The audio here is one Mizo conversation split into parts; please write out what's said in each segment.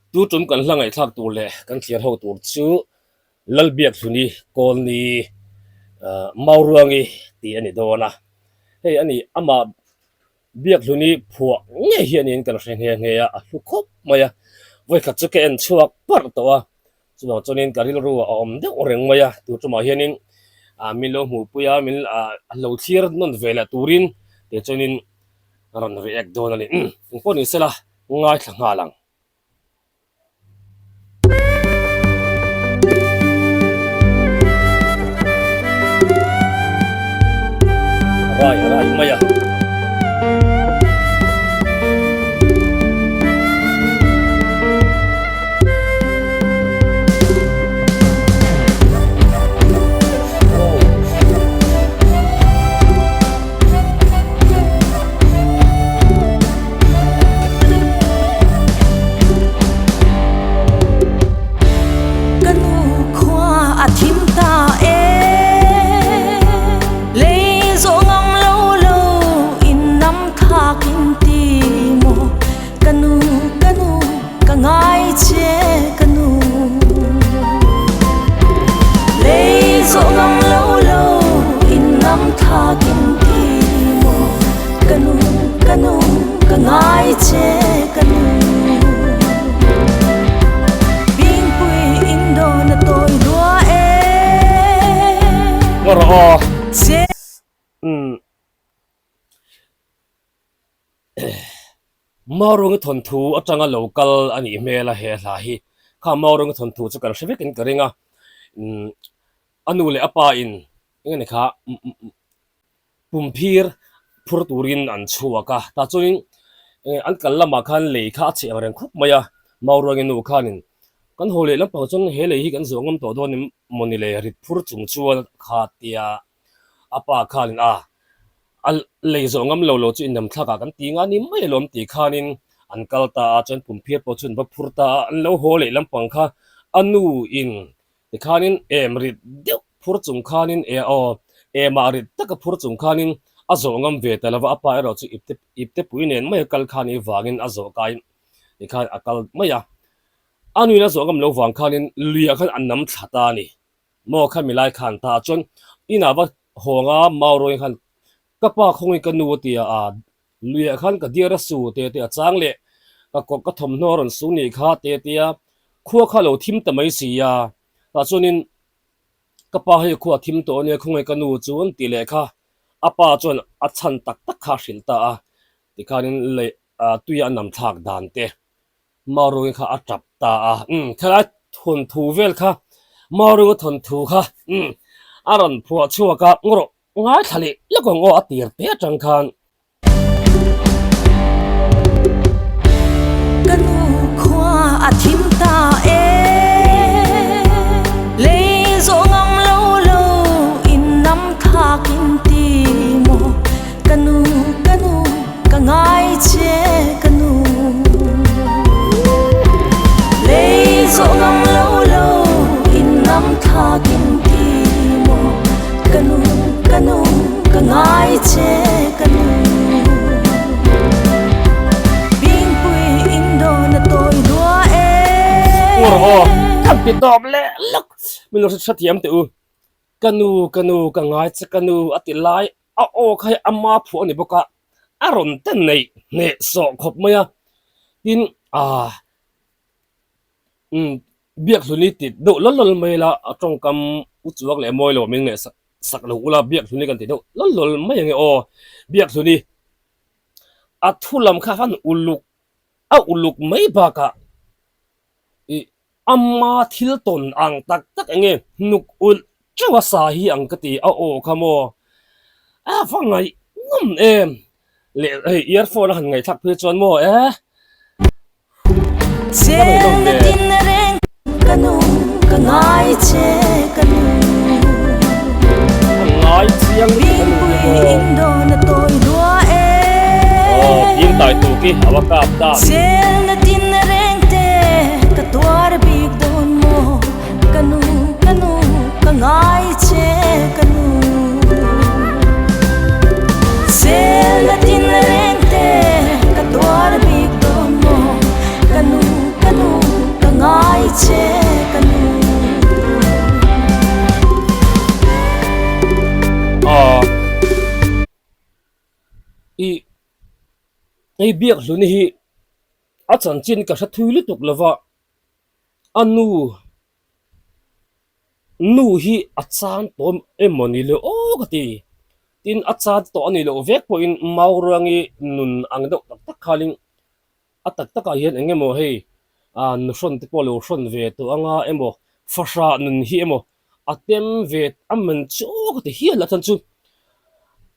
Tu tum kan hla ngaihthlak tur leh kan thliar ho tur chu Lalbiakhluni Kawlni Mauruangi tih a ni dawn a. Hei a ni amah Biakhluni phuah ngei hi a niin kan hre nghe nghe a, a hlu khawp mai a. Vawikhat chu ka en chhuak parh tawh a, chuvang chuanin ka rilru a awm deuh reng mai a. Tur tumah hianin min lo hmuhpui a, min lo thlir nawn ve leh turin tichuanin a rawn react dawn a ni. Engpawh ni sela ngaithla nghal ang. Rai rai mai a. Ka nu khua a thim ta e, lei zawh ngam lo lo in nam thlak in ti maw ka nu ka nu ka ngai che ka nu lei zawh ngam lo lo in nam thlak in ti maw ka nu ka nu ka ngai che ka nu Bingpui in dawn a tawi dua e Ngaw rawh aw. Umm. Maurunga thawnthu atanga lo kal a nih hmel a he hla hi. Kha Maurunga thawnthu chu kan hre vekin ka ring a. Umm a nu leh a pa in eng nge ni kha pumphir phur turin an chhuak a. Tah chuanin an kal lamah khan lei kha a cheh ang reng khawp mai a. Mauruangi nu khanin kan haw leh lampang chuan he lei hi kan zawh ngam tawh dawn em mawni le rit phur chung chuan kha tia a pa khanin a a lei zawh ngam lo lo chu inham thlakah kan ti nga ni mai alawm tih khanin an kal ta a chuan pumphir pawh chu an va phur ta a an lo haw leh lampang kha a nu in tikhanin em rit deuh phur chung khanin e aw emah rit taka phur chung khanin a zawh ngam ve ta lova a pa erawh chu ipte ipte pui nen mai a kal khan i vangin a zawh kai tikhan a kal mai a a nuin a zawh ngam lo vang khanin luiah khan a nam thla ta a ni. Maw kha milai khan ta chuan inah va hawng a mau rawng khan ka pa khawngi ka nu a ti a luiah khan ka diar a su te te a chang leh ka kawp ka thawmhnaw a rawn su nih kha te te a khua kha lo thim ta mai si a tah chuanin ka pa hei khua a thim tawh ania khawngi ka nu chu an ti leh kha a pa chuan a chhan tak tak kha a hrilh ta a tikhanin leh tuia a nam thlak dan te. Maurungi kha a tap ta a, umm khelai thawnthu vel kha Maurunga thawnthu kha umm a rawn phuah chhuak a, ngaw rawh ngaithla leh lawk ang aw a tir te atang khan. Ka nu khua a thim ta e, lei zawh ngam lo lo in nam thlak in ti maw ka nu ka nu. Ka ngai che ka nu Lei zawh ngam lo lo in nam thlak in ti maw Ka nu ka nu ka ngai che ka nu Bingpui in dawn a tawi dua e Ur haw kan ti tawp leh lawk min lo hrethiam teh u Ka nu ka nu ka ngai che ka nu a ti lai A aw kha hi ama phuah a ni bawk a, a rawn te neih hneh sawh khawp mai a, tin aah umm Biakhluni ti deuh lawl lawl mai ila a tawngkam u chuak leh mawi lo min ngaih sak sak lo ula Biakhluni kan ti deuh lawl lawl mai ange aw Biakhluni a thu lam kha han uluk a uluk mai bakah ih Ama thil tawn ang tak tak enge hnuk ulh teuh a sa hi ang ka ti a aw kha maw a va ngaih ngam em leh hei earphone a han ngaihthlak phei chuan maw e va ngaihnawm ve. A ngai chiang lutuk a nu hi maw aw phim tai tu khi a va kap ta. Hei Biakhluni hi a chanchin ka hre thui lutuk lova, a nu nu hi a chan tawh emaw ni le aw ka ti. Tin, a chan tawh a nih loh vek pawhin Mauruangi nun ang deuh tak tak khanin A tak takah hian eng emaw hei nu hrawn te pawh lo hrawn ve tawh anga emaw fahrah nun hi emaw a tem ve a man chu aw ka ti hial a chuan chu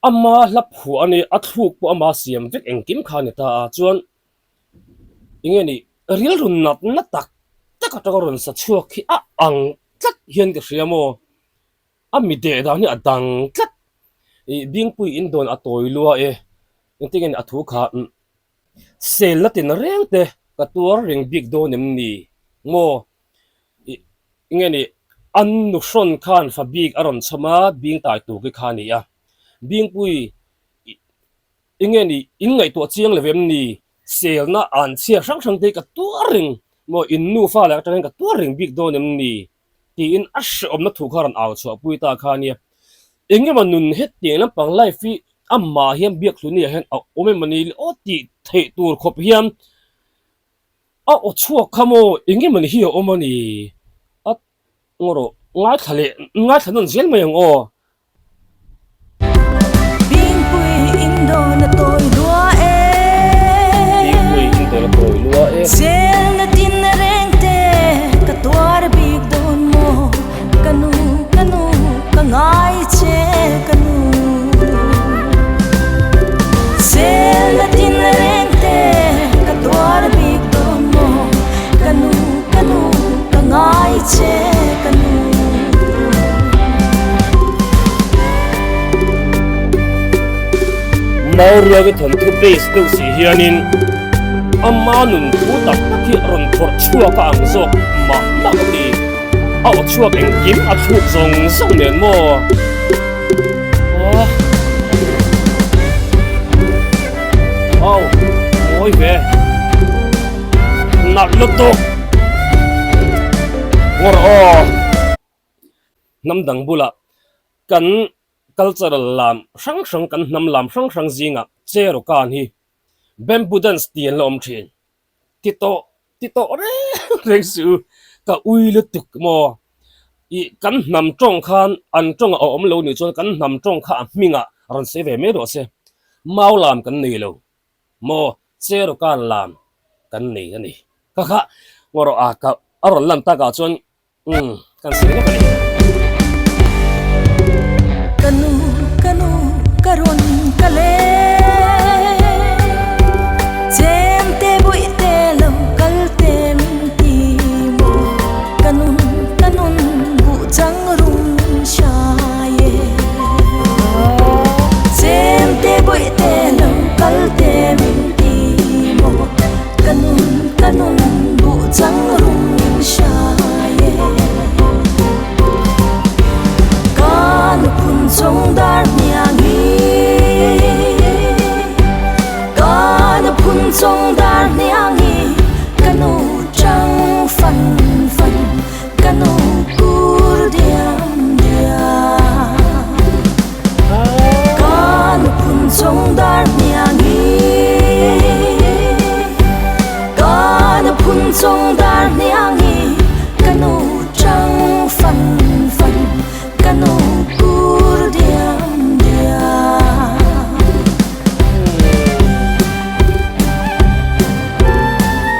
ama hla phuah a ni a thluk pawh ama siam vek engkim kha a ni ta a chuan eng nge ni rilru natna tak tak atanga rawn sa chhuak hi a ang tlat hian ka hria maw a mi deh dan hi a dang tlat ih Bingpui in dawn a tawi lua e engtin nge ni a thu kha. Sel la tin reng te ka tuar reng bik dawn em ni? Maw? Ih, nge ni, an nu hrawn khan fa bik a rawn chhawm a, bing tai tur khi kha a ni a. Bingpui, ih, nge ni, in ngaihtuah chiang lo em ni? Selna an chhia hrang hrang te hi ka tuar reng, maw, in nufa leh atangin ka tuar reng bik dawn em ni? Tiin a hrehawmna thu kha rawn au chhuah pui ta kha a nia. Engemaw nun hetiang lampang life hi amah hian Biakhluni ah hian a awm emaw ni le aw tih theih tur khawp hian a aw chhuak kha maw engemaw ni hi a awm a ni a ngaw rawh ngaithla leh ngaithla nawn zel mai ang aw. Bingpui in dawn a tawi lua e. Bingpui in dawn a tawi lua e. Selna tin reng te ka tuar bik dawn maw. Ka nu, ka nu, ka ngai che ka nu. Selna tin reng te ka tuar bik dawn maw. Ka nu, ka nu, ka ngai che ka nu. Mauruangi thawnthu base deuh si hianin ama nun thu tak tak hi a rawn phawrh chhuak a ang zawk mah mah ka ti. A aw chhuak engkim a thluk zawng zawng nen maw? Aw. Aw, mawi ve. Nalh lutuk. Ngawr aw. Hnam dang bulah kan cultural lam hrang hrang kan hnam lam hrang hrang zingah Cherokan hi bamboo dance tih an la awm thin. Ti tawh ti tawh reng reng suh u, ka ui lutuk maw? Ih, kan hnam tawng khan an tawngah a awm lo nih chuan kan hnam tawng kha a hmingah rawn sawi ve mai rawh se. Mau lam kan nei lo maw? Cherokan lam kan nei a ni. Ka kha ngaw rawh a, ka a rawn lan takah chuan Umm, kan sawi lawk a ni. Ka nu, ka nu, ka rawn kal e. Chem te buih te lo kal te min ti maw. Ka nun, ka nun, buh chang rum min hrai e. Chem te buih te lo kal te min ti maw. Ka nun, ka nun, buh chang rum min hrai e. Ka nuphun chung dar hniang hi, Ka nuphun chung dar hniang hi, Ka nu chang fan fan, Ka nu kur diam diam. Ka nuphun chung dar hniang hi, Ka nuphun chung dar hniang hi, Ka nu chang fan fan, Ka nu kur diam diam.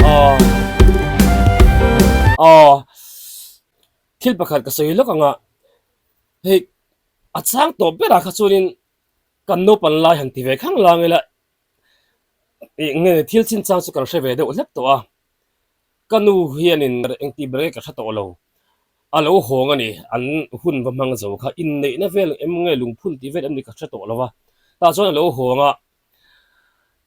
Aw aw thil pakhat ka sawi lawk ang a hei a chang tawp berah kha chuanin kan naupang lai han ti ve khang lang ila ih nge thil chinchang chu kan hre ve deuh hlek tawh a ka nu hianin engti ber nge ka hre tawh lo a lo hawng a ni an hun va hmang zo kha inneihna vel em nge lungphun tih vel em ni ka hre tawh lo va tah chuan a lo hawng a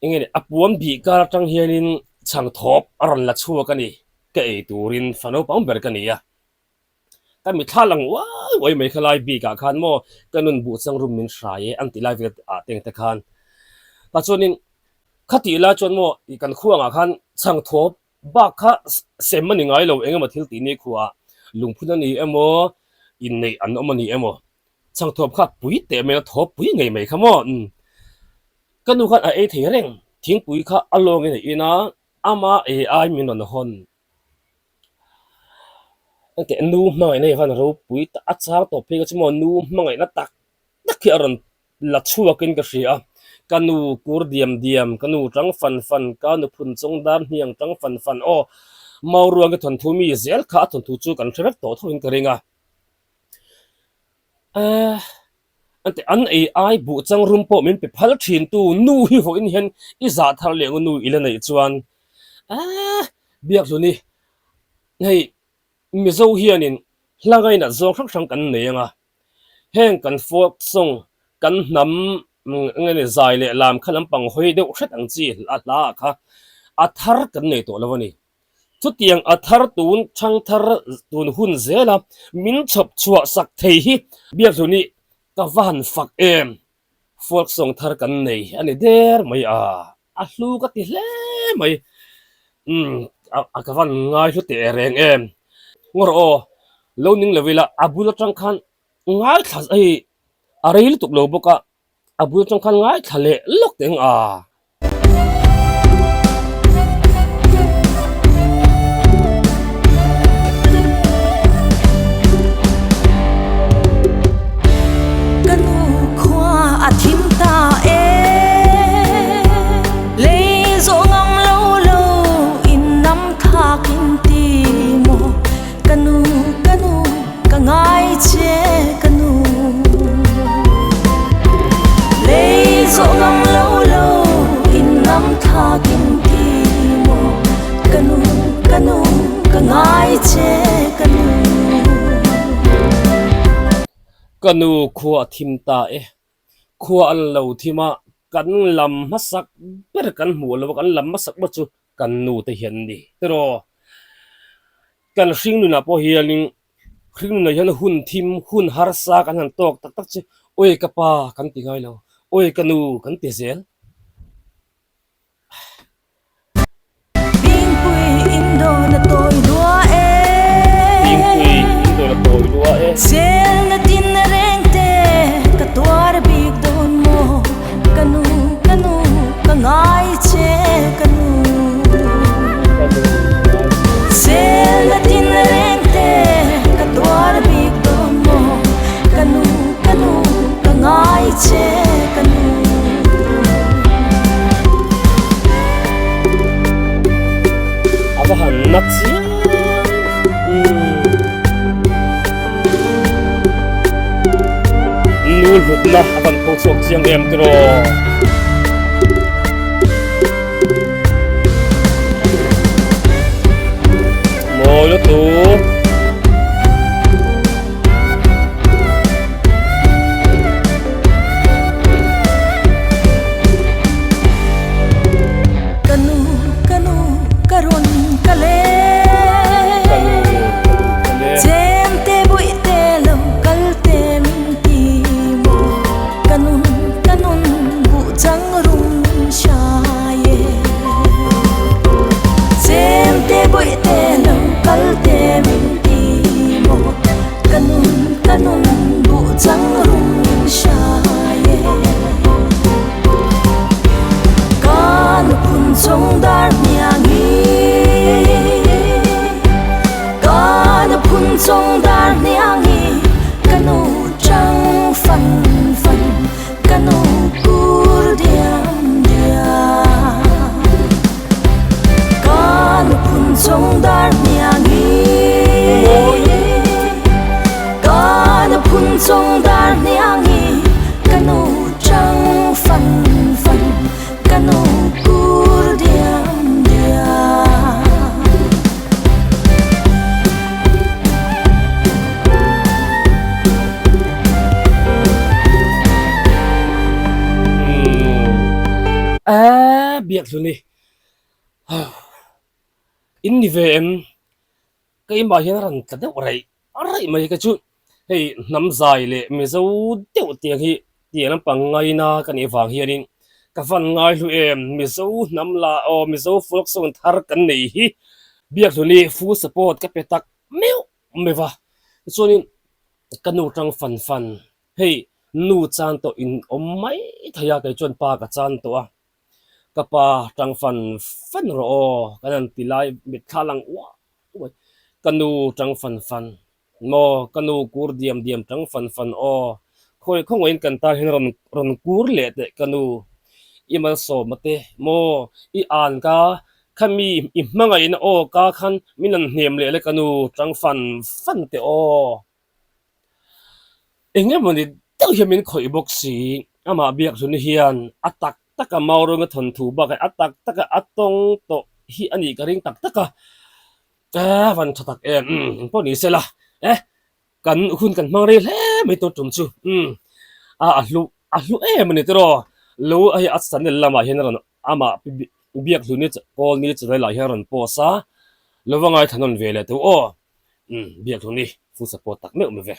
eng nge ni a puam bih kar atang hianin chhangthawp a rawn la chhuak a ni ka ei turin fa naupang ber ka ni a. Ka mitthla lang uai uai mai kha lai bik ah khan maw ka nun buh chang rum min hrai e an ti lai vel ah teng te khan. Tah chuanin khatih lai chuan maw ih kan khuang ah khan chhang thawp bak kha sem a ni ngai lo eng emaw thil tih ni khuah ah lungphun a ni emaw inneih an awm a ni emaw chhang thawp kha pui teh mai a thawp pui ngei mai kha maw umm ka nu khan a ei thei reng. Thingpui kha a lawngin a in a, ama ei ai min rawn hawn. Engteh nu hmangaihna hi van ropui tak a chang tawh phei kha chu maw nu hmangaihna tak tak hi a rawn la chhuakin ka hria a, ka nu kur diam diam, ka nu tang fan fan, ka nu phun chawng dar hniang tang fan fan aw Mauruangi thawnthu mi zel kha a thawnthu chu kan hre vek tawh tho in ka ring a. Ehh Ante an ei ai buh chang rum pawh min pe phal thin tu nu hi vawiin hian i zah thar leh ngu nu i la neih chuan ehh Biakhluni hei Mizo hianin hla ngainat zawng hrang hrang kan nei anga heng kan folk song kan hnam eng nge zai leh lam kha lampang hawi deuh hret ang chi a hla ah kha a thar kan nei tawh lo a ni. Chutiang a thar tun chhang thar tun hun zela min chhawp chhuah sak thei hi Biakhluni ka va han fak em! Folk song thar kan nei a ni der mai a, a hlu ka ti hle mai. Umm a ka van ngai hlu teh reng em! Ngawr aw, lo ning lo ila a bul atang khan ngaithla hei a rei lutuk lo bawk a, A bul atang khan ngaithla leh lawk teng a. Ka nu khua a thim ta e, lei zawh ngam lo lo in nam thlak in ti maw Ka nu, ka nu, ka ngai che ka nu. Lei zawh ngam lo lo in nam thlak in ti maw Ka nu, ka nu, ka ngai che ka nu. Ka nu khua a thim ta e, khua an lo thim a, kan lam hmasak ber kan hmuh lo a, kan lam hmasak ber chu kan nu te hian ni tiraw kan hringnunah pawh hianin hringnunah hian hun thim hun harsa kan han tawk tak tak chu awi ka pa kan ti ngai lo awi ka nu kan ti zel. Dingpui indawna tawi lua e. Dingpui indawna tawi lua e. Selna tin reng te ka tuar bik dawn maw ka nu ka nu ka ngai che ka nu. Selna tin reng te ka tuar bik dawn maw ka nu ka nu ka ngai che ka nu. A va han na chiang umm Nu hlutna a van pho chhuak chiang em tiraw. Mawi lutuk. Ka nu, ka nu, ka rawn ka le. Ka nu, ka nu, ka le. Chem te buih te lo kal te min ti maw. Ka nun, ka nun, buh chang rum min hrai e. Chem te buih te lo kal te min ti maw. Ka nun, ka nun, buh chang rum min hrai e. Ka nuphun chung dar hniang i, Ka nuphun chung dar hniang i, Ka nu chang fan fan, ka nu kur diam diam. Ka nuphun chung dar hniang i, Ka nuphun chung dar hniang i, Ka nu chang fan fan, ka nu kur diam diam. Eee Biakhluni in ni ve em keimah hian a rawn tla deuh raih raih mai ka chu hei hnam zai leh Mizo deuh tiang hi tiang lampang ngaina ka nih vang hianin ka van ngai hlu em Mizo hnam lah aw Mizo folk song thar kan nei hi Biakhluni full support ka pe tak meuh meuh va tichuanin ka nu tang fan fan hei nu chan tawh in awm mai thei a kei chuan pa ka chan tawh a. Ka pa tang fan fan rawh aw kan han ti lai mitthla lang uah uah ka nu tang fan fan maw ka nu kur diam diam tang fan fan aw khawi khawngawiin kan tan hian rawn rawn kur leh teh ka nu i malsawma te maw i an ka khami i hmangaihna aw ka khan min han hnem leh le ka nu tang fan fan teh aw. Eng emawni deuh hian min khawih bawk si, amah biak hlun hian a tak taka Maurawng a thawnthu bakah a tak taka a tawng tawh hi a nih ka ring tak tak a, eh van tha tak em umm eng pawh ni sela eh kan hun kan hmang rei hle mai tun tum chu umm a a hlu a hlu em a ni tiraw lo hei a channel lamah hian a rawn amah biak hlun hi kawl ni channel ah hian a rawn post a, lo va ngaithla nawn ve leh teuh aw umm biak hlun hi full support tak meuh mai ve.